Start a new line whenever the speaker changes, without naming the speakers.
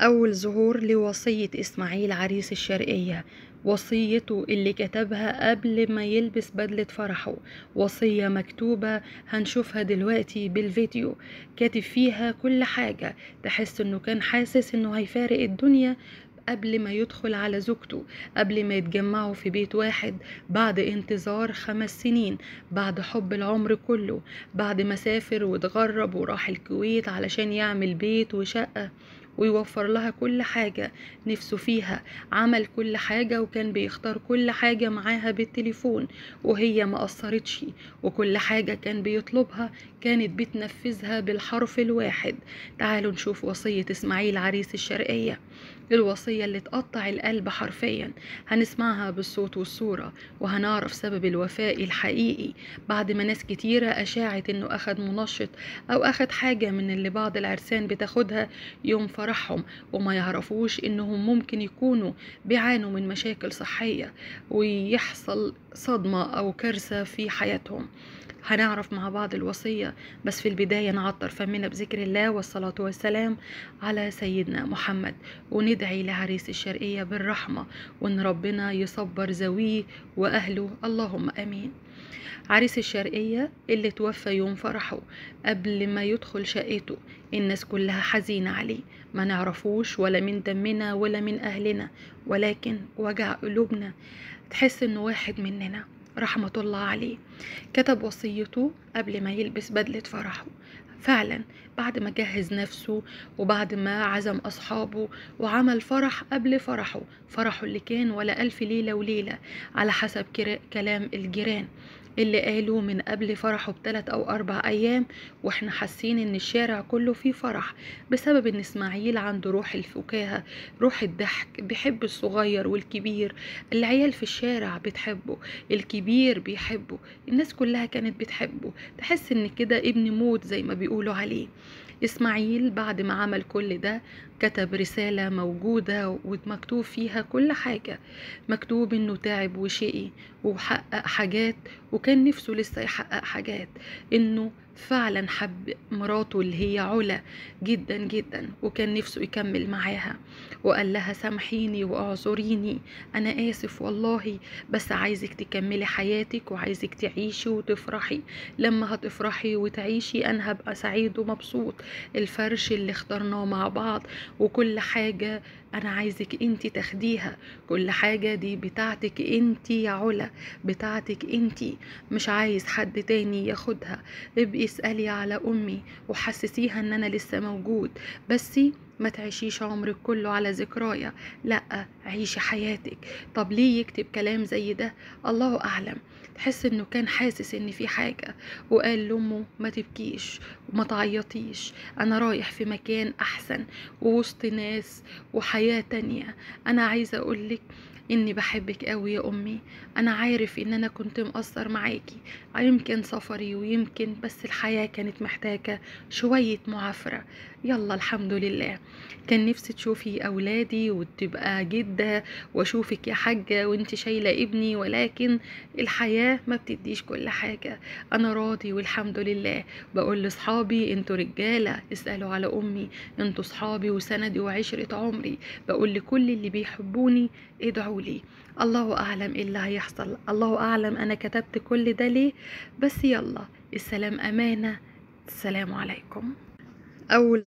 أول ظهور لوصية إسماعيل عريس الشرقية، وصيته اللي كتبها قبل ما يلبس بدلة فرحه، وصية مكتوبة هنشوفها دلوقتي بالفيديو، كاتب فيها كل حاجة. تحس انه كان حاسس انه هيفارق الدنيا قبل ما يدخل على زوجته، قبل ما يتجمعوا في بيت واحد، بعد انتظار 5 سنين، بعد حب العمر كله، بعد ما سافر واتغرب وراح الكويت علشان يعمل بيت وشقة ويوفر لها كل حاجة نفسه فيها. عمل كل حاجة وكان بيختار كل حاجة معاها بالتليفون وهي ما قصرتش، وكل حاجة كان بيطلبها كانت بتنفذها بالحرف الواحد. تعالوا نشوف وصية إسماعيل عريس الشرقية، الوصية اللي تقطع القلب حرفيا. هنسمعها بالصوت والصورة وهنعرف سبب الوفاء الحقيقي بعد ما ناس كتيرة أشاعت إنه أخد منشط أو أخد حاجة من اللي بعض العرسان بتاخدها يوم فرحهم، وما يعرفوش إنهم ممكن يكونوا بيعانوا من مشاكل صحية ويحصل صدمة أو كارثة في حياتهم. هنعرف مع بعض الوصية، بس في البداية نعطر فمنا بذكر الله والصلاة والسلام على سيدنا محمد، وندعي لعريس الشرقية بالرحمة وإن ربنا يصبر زويه وأهله، اللهم أمين. عريس الشرقية اللي توفى يوم فرحه قبل ما يدخل شقته، الناس كلها حزينة عليه، ما نعرفوش ولا من دمنا ولا من أهلنا، ولكن وجع قلوبنا، تحس إنه واحد مننا، رحمة الله عليه. كتب وصيته قبل ما يلبس بدلة فرحه، فعلا بعد ما جهز نفسه وبعد ما عزم أصحابه وعمل فرح قبل فرحه، فرحه اللي كان ولا ألف ليلة وليلة على حسب كلام الجيران اللي قالوا من قبل فرحه ب3 أو 4 أيام، واحنا حاسين ان الشارع كله فيه فرح، بسبب ان اسماعيل عنده روح الفكاهة، روح الضحك، بيحب الصغير والكبير، العيال في الشارع بتحبه، الكبير بيحبه، الناس كلها كانت بتحبه، تحس ان كده ابن موت زي ما بيقولوا عليه. اسماعيل بعد ما عمل كل ده كتب رسالة موجودة ومكتوب فيها كل حاجة، مكتوب انه تعب وشقي وحقق حاجات وكان نفسه لسه يحقق حاجات، انه فعلا حب مراته اللي هي علا جدا جدا وكان نفسه يكمل معاها، وقال لها سامحيني واعذريني، انا اسف والله، بس عايزك تكملي حياتك وعايزك تعيشي وتفرحي، لما هتفرحي وتعيشي انا هبقى سعيد ومبسوط، الفرش اللي اخترناه مع بعض وكل حاجة انا عايزك انتي تاخديها، كل حاجة دي بتاعتك انتي يا علا، بتاعتك انتي، مش عايز حد تاني ياخدها، ابقي اسألي على امي وحسسيها ان انا لسه موجود، بس ما تعيشيش عمرك كله على ذكرايا، لا عيشي حياتك. طب ليه يكتب كلام زي ده؟ الله اعلم. تحس انه كان حاسس ان في حاجة، وقال لامه ما تبكيش وما تعيطيش، انا رايح في مكان احسن ووسط ناس وحياة تانية، انا عايزة اقولك اني بحبك قوي يا امي، انا عارف ان انا كنت مقصر معاكي، يمكن سفري ويمكن بس الحياة كانت محتاجة شوية معافرة، يلا الحمد لله. كان نفسي تشوفي اولادي وتبقى جدة واشوفك يا حاجة وانت شايلة ابني، ولكن الحياة ما بتديش كل حاجة، انا راضي والحمد لله. بقول لاصحابي انتوا رجالة اسألوا على امي، انتوا صحابي وسندي وعشرة عمري، بقول لكل اللي بيحبوني ادعوا لي. الله اعلم ايه اللي هيحصل، الله اعلم انا كتبت كل ده ليه، بس يلا السلام امانة، السلام عليكم. اول